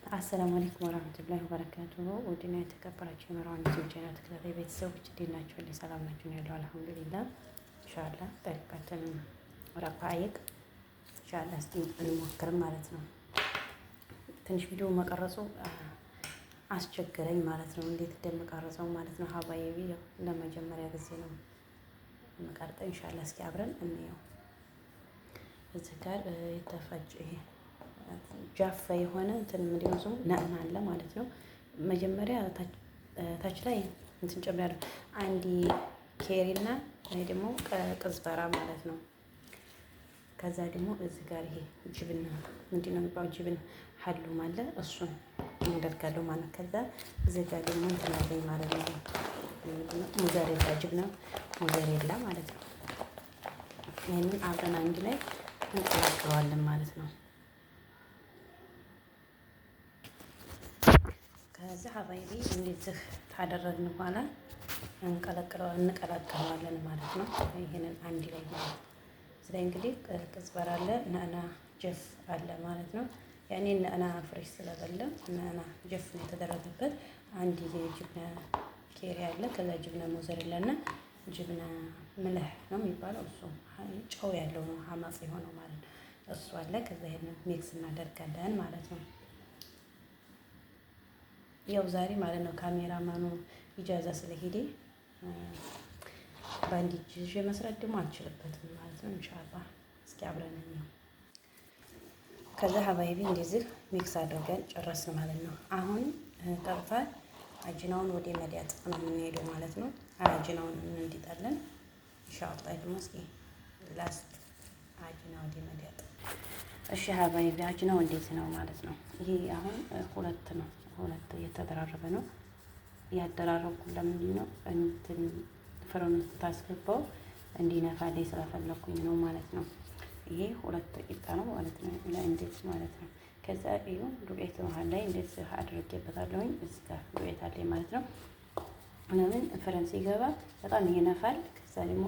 السلام عليكم ورحمة الله وبركاته። ውድና የተከበራችሁ የመርዋን ዩቲዩብ ቻናል ተከታታይ ቤተሰቦች እንዴት ናችሁ? እንዴ ሰላም ናችሁ? ያለው الحمد لله። إن شاء الله ጠሪቃችን رقائق إن شاء الله እስቲ እንሞክር ማለት ነው። ትንሽ ቪዲዮ መቀረጹ አስቸገረኝ ማለት ነው። እንዴት እንደምቀርጸው ማለት ነው። حبايبي ለመጀመሪያ ጊዜ ነው የምቀርጠው። إن شاء الله እስኪ አብረን እንየው። እዚህ ጋር የተፈጨ ይሄ ጃፋ የሆነ እንትን ምንድን ነው ስሙ نعناع አለ ማለት ነው። መጀመሪያ ታች ላይ እንትን ጨምራለሁ አንድ ኬሪና ወይ ደግሞ كزبرة ማለት ነው። ከዛ ደግሞ እዚህ ጋር ይሄ جبن ምንድን ነው የሚባለው جبن حلوم አለ እሱን እናደርጋለሁ ማለት ከዛ እዚህ ጋር ደግሞ እንትን አለኝ ማለት ነው። موزاريلا جبنة موزاريلا ማለት ነው። ይህንን አብረን አንድ ላይ እንቀላቅለዋለን ማለት ነው። ከዛ حبايبي እንደዚህ ካደረግን በኋላ እንቀላቅለዋለን ማለት ነው። ይህንን አንድ ላይ ማለት ነው። እዚህ ላይ እንግዲህ كزبرة አለ፣ نعناع جاف አለ ማለት ነው። ያኔ نعناع fresh ስለሌለ نعناع جاف ነው የተደረገበት። አንድ የ جبنة ኬሪ አለ፣ ከዛ جبنة موزاريلا እና جبنة ملح ነው የሚባለው እሱ ጨው ያለው ነው ሀማጽ የሆነው ማለት ነው። እሱ አለ። ከዛ ይሄንን mix እናደርጋለን ማለት ነው። ያው ዛሬ ማለት ነው ካሜራማኑ إجازة ስለሄደ በአንድ እጅ ይዤ መስራት ደግሞ አልችልበትም ማለት ነው። إن شاء الله እስኪ አብረን እንየው። ከዛ حبايبي እንደዚህ mix አድርገን ጨረስን ማለት ነው። አሁን ቀጥታ عجينة ውን ወደ መዳጥ ነው የምንሄደው ማለት ነው። عجينة ውን እንዲጣለን إن شاء الله ደግሞ እስኪ ላስት عجينة ወደ መዳጥ። እሺ حبايبي عجينة ው እንዴት ነው ማለት ነው። ይሄ አሁን ሁለት ነው፣ ሁለት እየተደራረበ ነው። ያደራረብኩ ለምንድን ነው? እንትን فرن ውስጥ ታስገባው እንዲነፋልኝ ስለፈለኩኝ ነው ማለት ነው። ይሄ ሁለት ቂጣ ነው ማለት ነው። ለእንዴት ማለት ነው። ከዛ እዩ ዱቄት መሀል ላይ እንዴት አድርጌበታለሁኝ እዚህ ጋር ዱቄት አለኝ ማለት ነው። ለምን فرن ሲገባ በጣም ይነፋል። ከዛ ደግሞ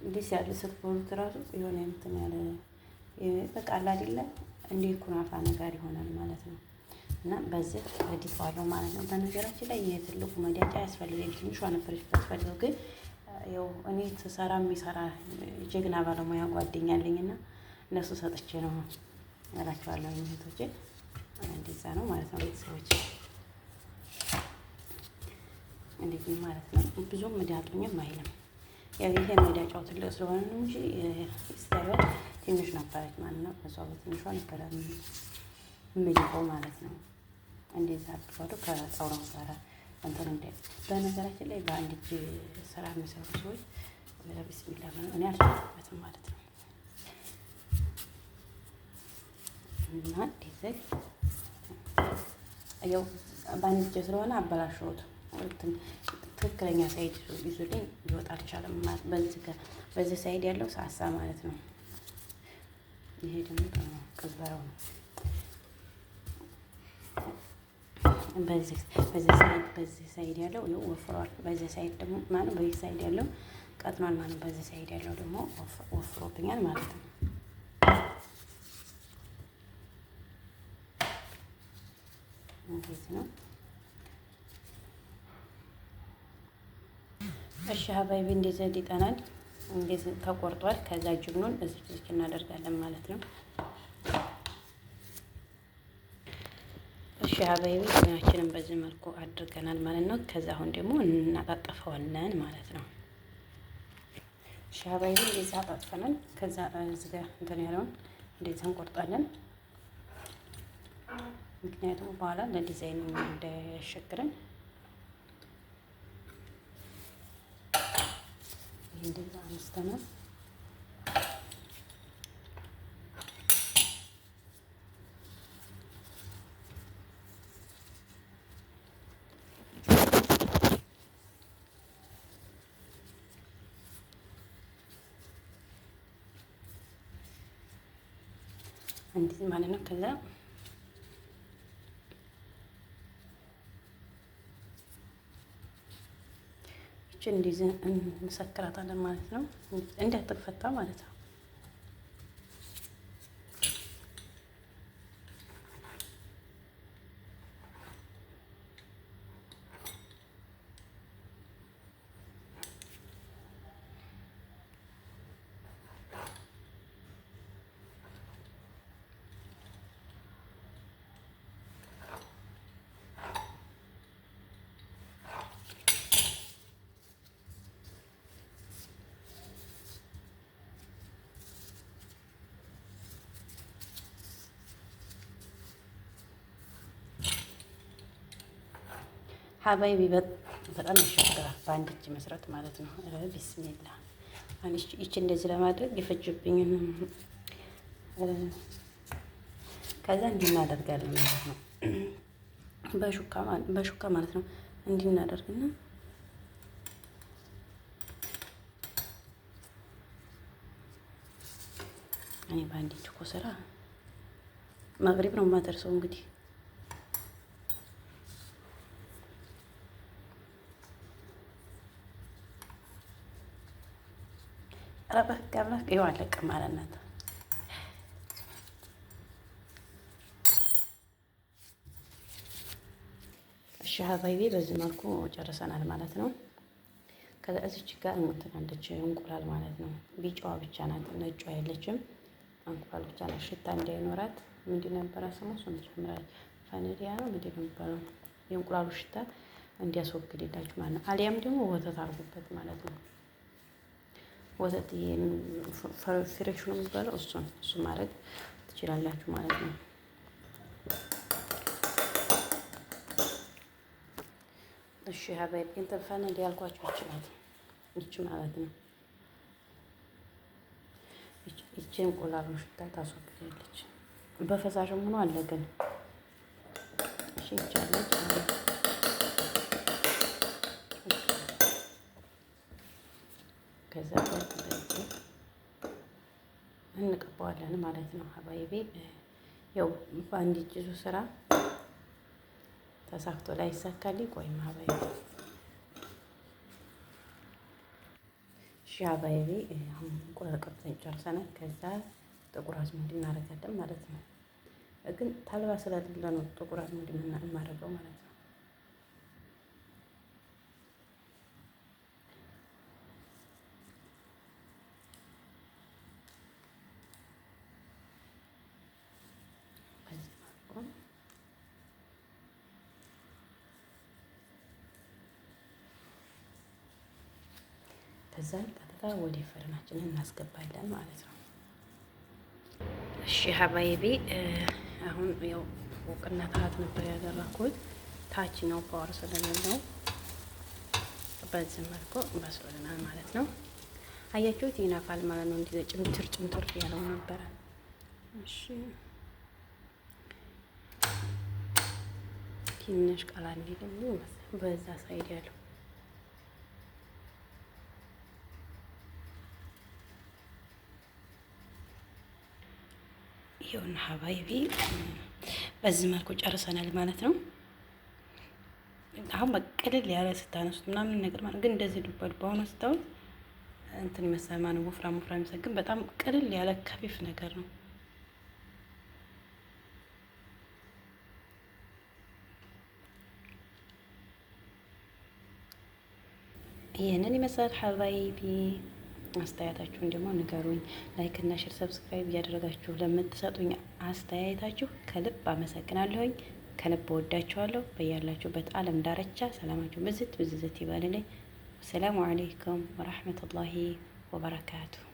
እንዲህ ያለ ስትበሉት እራሱ የሆነ እንትን ያለ በቃ አለ አይደለ እንደ ኩናፋ ነገር ይሆናል ማለት ነው። እና በዚህ እዲፈዋለሁ ማለት ነው። በነገራችን ላይ ይሄ ትልቁ መዳጫ አያስፈልገኝም። ትንሿ ነበረች የምታስፈልገው፣ ግን ያው እኔ ስሰራ የሚሰራ ጀግና ባለሙያ ጓደኛ አለኝና እነሱ ሰጥቼ ነው እላቸዋለሁ። እህቶቼ እንደዛ ነው ማለት ነው። ቤተሰቦች እንደዚህ ማለት ነው። ብዙም መዳጡኝም አይልም። ያው ይሄ መዳጫው ትልቅ ስለሆነ ነው እንጂ ስታይዋ ትንሽ ነበረች ማለት ነው። እሷ በትንሿ ነበረ የምልቀው ማለት ነው። እንደዛ አድርጓለሁ ከጣውላው ጋር እንትን እንደ በነገራችን ላይ በአንድ እጅ ስራ የሚሰሩ ሰዎች ቢስሚላ እኔ አልችልበትም ማለት ነው። እና እንደዚህ ያው በአንድ እጅ ስለሆነ አበላሸሁት። ትክክለኛ side ይዞልኝ ሊወጣ አልቻለም። በዚህ side ያለው ሳሳ ማለት ነው። ይሄ ደግሞ كزبرة ው ነው። በዚህ side ያለው ይኸው ወፍሯል። በዚህ side ደግሞ ማለት በዚህ side ያለው ቀጥኗል ማለት በዚህ side ያለው ደግሞ ወፍሮብኛል ማለት ነው። እንዴት ነው? እሺ حبايبي እንደዚህ ይጠናል። እንደዚህ ተቆርጧል። ከዛ جبن ኡን እዚህ እዚህ እናደርጋለን ማለት ነው። እሺ حبايبي ጅብናችንን በዚህ መልኩ አድርገናል ማለት ነው። ከዛ አሁን ደግሞ እናጣጠፈዋለን ማለት ነው። እሺ حبايبي እንደዚህ አጣጥፈናል። ከዛ እዚህ ጋር እንትን ያለውን እንደዚህ እንቆርጣለን። ምክንያቱም በኋላ ለዲዛይኑ እንዳያስቸግረን እንደዛ አንስተናል። እንዲህ ማለት ነው። ከዛ ይችን እንዲህ እንሰክራታለን ማለት ነው። እንዳትፈታ ማለት ነው። حبايبي በጣም ያሻግራል በአንድ እጅ መስራት ማለት ነው። بسم الله ይቺ እንደዚህ ለማድረግ የፈጀብኝን ከዛ እንዲህ እናደርጋለን ማለት ነው። በሹካ ማለት ነው። እንዲህ እናደርግና እኔ በአንድ እጅ እኮ ስራ መግሪብ ነው የማደርሰው እንግዲህ። ኧረ በህግ አምላክ ይኸው አለቀ ማለት ናት። እሺ حبايبي በዚህ መልኩ ጨርሰናል ማለት ነው። ከዛ እዚች ጋር እንትን አለች እንቁላል ማለት ነው። ቢጫዋ ብቻ ናት፣ ነጯ የለችም። እንቁላል ብቻ ናት። ሽታ እንዳይኖራት ምንድን ነበረ ስሙ? እሱን ትጨምራለች። ፋኒሊያ ነው ምንድን ነው የሚባለው? የእንቁላሉ ሽታ እንዲያስወግድላችሁ ማለት ነው። አሊያም ደግሞ ወተት አድርጉበት ማለት ነው። ወተት fresh ነው የሚባለው፣ እሱን እሱ ማድረግ ትችላላችሁ ማለት ነው። እሺ حبايبي እንትን ፋኒሊያ ያልኳችሁ ይችላል ይች ማለት ነው። ይቺ እንቁላሉን ሽታ ታስወግዳለች። በፈሳሽም ሆኖ አለ ግን እሺ ይቻለች። ከዛ እንቀባዋለን ማለት ነው። حبايبي ያው በአንድ እጅ ይዞ ስራ ተሳክቶ ላይሳካልኝ ቆይም حبايبي። እሺ حبايبي አሁን እንቁላል ቀብተን ጨርሰናል። ከዛ ጥቁር አዝሙድ እናደርጋለን ማለት ነው። ግን ተልባ ስለሌለ ነው ጥቁር አዝሙድ የማደርገው ማለት ነው። በዚህ መልኩ ከዛ ቀጥታ ወደ ፈርናችንን እናስገባለን ማለት ነው። እሺ حبايبي አሁን ያው ፎቅና ታች ነበር ያደረኩት። ታችኛው power ስለሌለው በዚህ መልኩ በስሎልናል ማለት ነው። አያችሁት ይነፋል ማለት ነው። እንዲህ ጭምትር ጭምትር ያለው ነበረ። እሺ ትንሽ ቀላ እንዲል በዛ side ያለው ይኸውና حبايبي በዚህ መልኩ ጨርሰናል ማለት ነው። አሁን በቀለል ያለ ስታነሱት ምናምን ነገር ማለት ግን እንደዚህ ዱባ ዱባ ሆኖ ስታዩት እንትን ይመስላል ማለት ነው። ወፍራም ወፍራም ይመስላል፣ ግን በጣም ቅልል ያለ خفيف ነገር ነው። ይህንን ይመስላል حبايبي። አስተያየታችሁን ደግሞ ንገሩኝ። like እና share subscribe እያደረጋችሁ ለምትሰጡኝ አስተያየታችሁ ከልብ አመሰግናለሁኝ። ከልብ እወዳችኋለሁ። በያላችሁበት ዓለም ዳርቻ ሰላማችሁ ብዝት ብዝዝት ይበልልኝ። السلام عليكم ورحمة الله وبركاته።